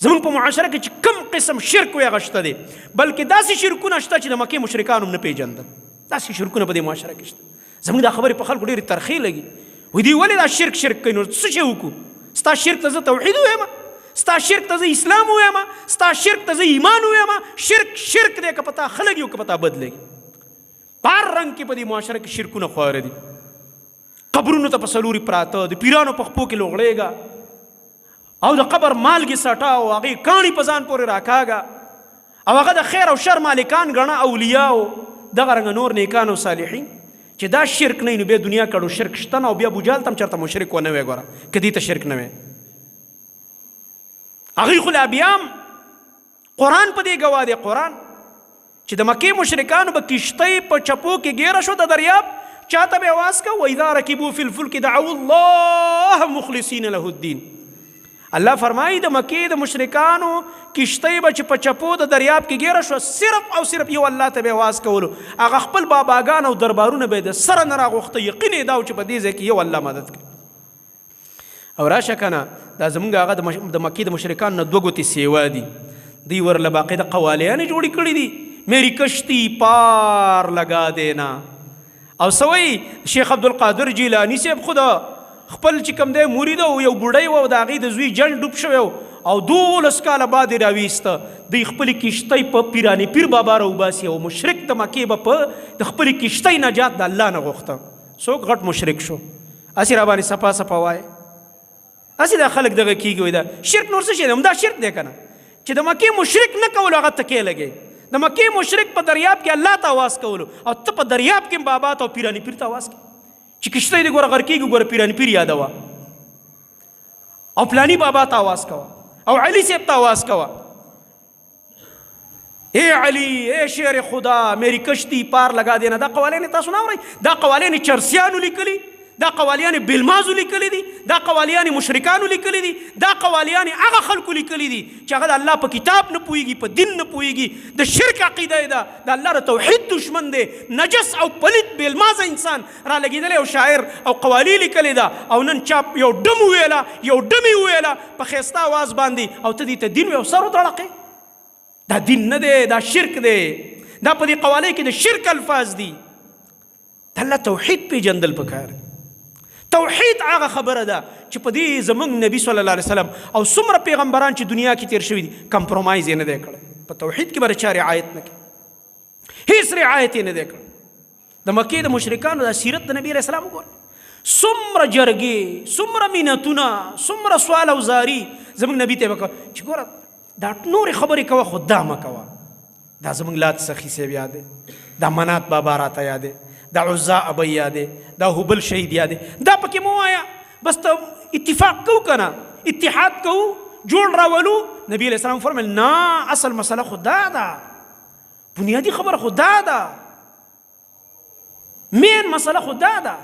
زمونږ په معاشره کې چې کم قسم شرک وي هغه شته دی، بلکې داسې شرکونه شته چې د مکې مشرکانو هم نه پېژندل. داسې شرکونه په دې معاشره کې شته. زمونږ دا خبرې په خلکو ډېرې ترخې لګي، وایي دوی ولې دا شرک شرک کوي؟ نو څه شی وکړو؟ ستا شرک ته زه توحید ووایم، ستا شرک ته زه اسلام ووایم، ستا شرک ته زه ایمان ووایم. شرک شرک دی، که په تا ښه لګي او که په تا بد لګي. په هر رنګ کې په دې معاشره کې شرکونه خواره دي. قبرونو ته په څلوري پراته، د پیرانو په خپو کې لوغړېږه او د قبر مالګې سټه او هغې کاڼي په ځان پورې راکاږه او هغه د خیر او شر مالکان ګڼه، اولیاء او دغه رنګه نور نیکان او صالحین. چې دا شرک نه نو بیا دنیا کړو شرک شته نه، او بیا ابوجهل ته هم چېرته مشرک ونه وی. ګوره که دې ته شرک نه وی، هغوی خو لا بیا هم قرآن په دې ګواه دی. قرآن چې د مکې مشرکانو به کشتۍ په چپو کې ګیره شو د دریاب، چاته به اواز کو؟ واذا رکبو فی الفلک دعوا الله مخلصین له الدین. الله فرمایي د مکې د مشرکانو کشتۍ به چې په چپو د دریاب کې ګیره شو، صرف او صرف یو الله ته به اواز کولو. هغه خپل باباګان او دربارونه به د سره نه راغوښته، یقین یې دا و چې په دې ځای کې یو الله مدد کوي. او راشه کنه، دا زمونږ هغه د مکې د مشرکانو نه دوه ګوتې سیوا دي. دوی ورله باقاعده قوالیانې جوړې کړې دي، میری کشتی پار لګا دینا. او سوی شیخ عبدالقادر جیلانی صاحب خو د خپل چې کوم دی مرید او یو بوډۍ و، د هغې د زوی جنډ ډوب شوی او 12 کاله بعد یې راویسته. دوی خپلې کشتۍ په پیراني پیر بابا راوباسي او مشرک د مکې به په د خپلې کشتۍ نجات د الله نه غوښته. څوک غټ مشرک شو؟ هسې را باندې صفا صفا وایې، هسې دا خلک دغه کېږي. وایي دا شرک نور څه شی دی؟ همدا شرک دی که نه چې د مکې مشرک نه کولو هغه تکې لګوي. د مکې مشرک په دریاب کې الله ته اواز کولو او ته په دریاب کې بابا ته او پیراني پیر ته اواز کوې چې کشتۍ دې ګوره غرقېږي، ګوره پیراني پیر یادوه او پلانی بابا ته اواز کوه او علي صاحب ته اواز کوه. اے علی، اے شیر خدا، میری کشتی پار لگا دینا. دا قوالین تاسو نه اورئ؟ دا قوالین چرسیانو لیکلي، دا قوالیان بلمازو لیکلي دي، دا قوالیان مشرکانو لیکلي دي، دا قوالیان هغه خلکو لیکلي دي چې هغه د الله په کتاب نه پوهیږي، په دین نه پوهیږي، د شرک عقیده یې ده، د الله د توحید دشمن دی، نجس او پلیت بلمازه انسان را لګېدلی او شاعر او قوالي لیکلې ده. او نن چا یو ډم وویله، یو ډم یې وویله په ښایسته اواز باندې، او ته دې ته دین وې او سر وتړقې. دا دین نه دی، دا شرک دی. دا په دې قوالۍ کې د شرک الفاظ دي. د الله توحید پیژندل پکار. توحید هغه خبره ده چې په دې زمونږ نبی صلی الله علیه وسلم او څومره پیغمبران چې دنیا کې تیر شوي دي کمپرومایز یې نه دی کړی. په توحید کې به د چا رعایت نه کوي، هیڅ رعایت یې نه دی کړی. د مکې د مشرکانو دا سیرت د نبی علیه السلام وګوره، څومره جرګې، څومره مینتونه، څومره سوال او زاری زمونږ نبی ته وکړه چې ګوره دا نورې خبرې کوه خو دا مه کوه. دا زمونږ لات سخي صاحب یاد دی، دا منات بابا راته یاد دی، دا عزا ابی یاد دی، دا هبل شهید یاد دی، دا پکې مه وایه. بس ته اتفاق کو که نه، اتحاد کو، جوړ راولو. نبی علیه السلام فرمایل نه، اصل مسله خو دا ده، بنیادي خبره خو دا ده، مین مسله خو دا ده.